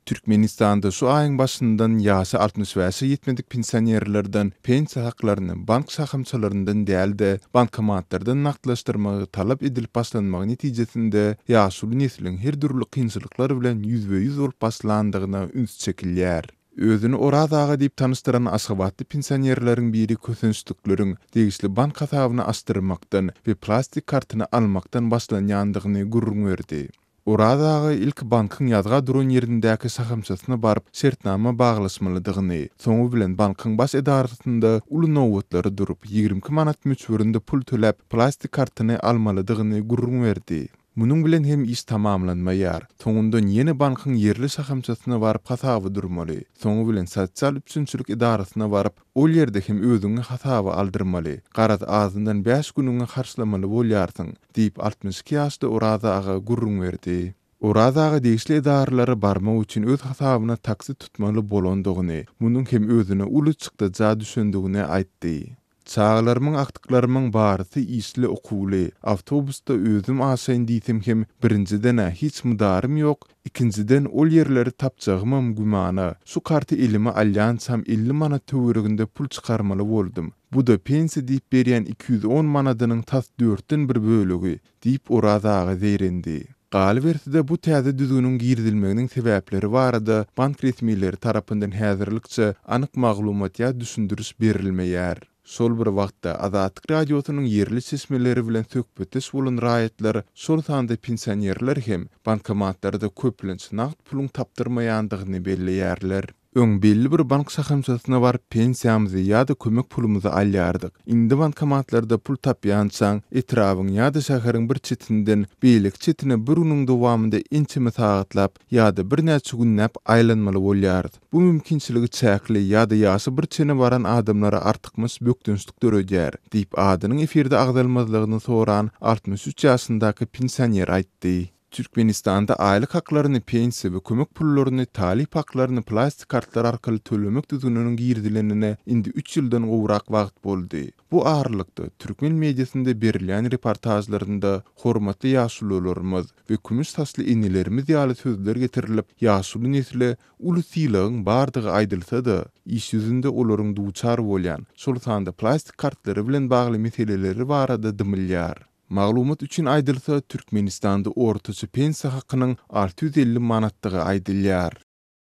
Türkmenistanda şu aýyň başyndan ýaşy 65-e ýetmedik pensionerlerden pensiýa haklaryny bank şahamçalaryndan däl-de, bankomatlardan nagtlaşdyrmagy talap edilip başlanmagy netijesinde ýaşuly nesliň her dürli kynçylyklar bilen ýüzbe-ýüz bolup başlandygyna üns çekilýär. Özüni Oraz aga diýip tanyşdyran aşgabatly pensionerleriň biri kösençlikleriň degişli bank hasabyny açdyrmakdan we plastik kartyny almakdan başlanýandygyny gürrüň berdi. Oraz aga ilki bankyň ýazga duran ýerindäki şahamçasyna baryp şertnama baglaşmalydygyny, soňy bilen bankyň baş edarasynda uly nobatlara durup, 22 manat möçberinde pul töläp, plastik kartyny almalydygyny gürrüň berdi. Munuň bilen hem iş tamamlanmaýar. Soňundan ýene bankyň ýerli şahamçasyna baryp hasaba durmaly. Soňy bilen sosial üpjünçilik edarasyna baryp, ol ýerde hem özüňi hasaba aldyrmaly. Garaz, azyndan bäş günüňi harçlamaly bolýarsyň. Diýip, 62 ýaşly Oraz aga gürrüň berdi. Oraz aga degişli edaralara barmak üçin öz hasabyna taksi tutmaly bolandygyny, munuň hem özüne uly çykdaja düşendigini aýtdy. Çagalarymyň, agtyklarymyň barysy işli, okuwly. Awtobusda özüm aşaýyn diýsem hem, birinjiden-ä, hiç mydarym ýok, ikinjiden, ol ýerleri tapjagymam gümana. Şu karty elime alýançam 50 manat töwereginde pul çykarmaly boldum. Bu-da pensiýa diýip berýän 210 manadynyň tas dörtden bir bölegi, diýip, Oraz aga zeýrendi. Galyberse-de, bu täze düzgüniň girizilmeginiň sebäpleri barada bank resmileri tarapyndan häzirlikçe anyk maglumat ýa düşündiriş berilmeýär. Şol bir wagtda, Azatlyk Radiosynyň ýerli çeşmeleri bilen söhbetdeş bolan raýatlar, şol sanda pensionerler hem bankomatlarda köplenç nagt puluň tapdyrmaýandygyny belleýärler. Öň belli bir bank şahamçasyna baryp pensiýamyzy ýa-da kömek pulumyzy alýardyk. Indi bankomatlarda pul tapýançaň, etrabyň ýa-da şäheriň bir çetinden beýleki çetine bir günüň dowamynda ençeme sagatlap ýa-da birnäçe günläp aýlanmaly bolýarys. Bu mümkinçiligi çäkli ýa-da ýaşy bir çene baran adamlara artykmaç bökdençlik döredýär, diýip, adynyň efirde agzalmazlygyny soran 63 ýaşyndaky pensioner aýtdy. Türkmenistanda aýlyk haklaryny, pensiýa we kömek pullaryny, talyp haklaryny plastik kartlar arkaly tölemek düzgüniniň girizilenine indi üç ýyldan gowrak wagt boldy. Bu aralykda, türkmen mediasynda berilýän reportažlarynda hormatly ýaşulularymyz we kümüş saçly enelerimiz ýaly sözler getirilip, ýaşuly nesle uly sylagyň bardygy aýdylsa-da, iş ýüzünde olaryň duçar bolýan, şol sanda plastik kartlary bilen bagly meseleleri barada dymylýar. Maglumat üçin aýdylsa, Türkmenistanda ortaça pensiýa hakynyň 650 manatdygy aýdylýar.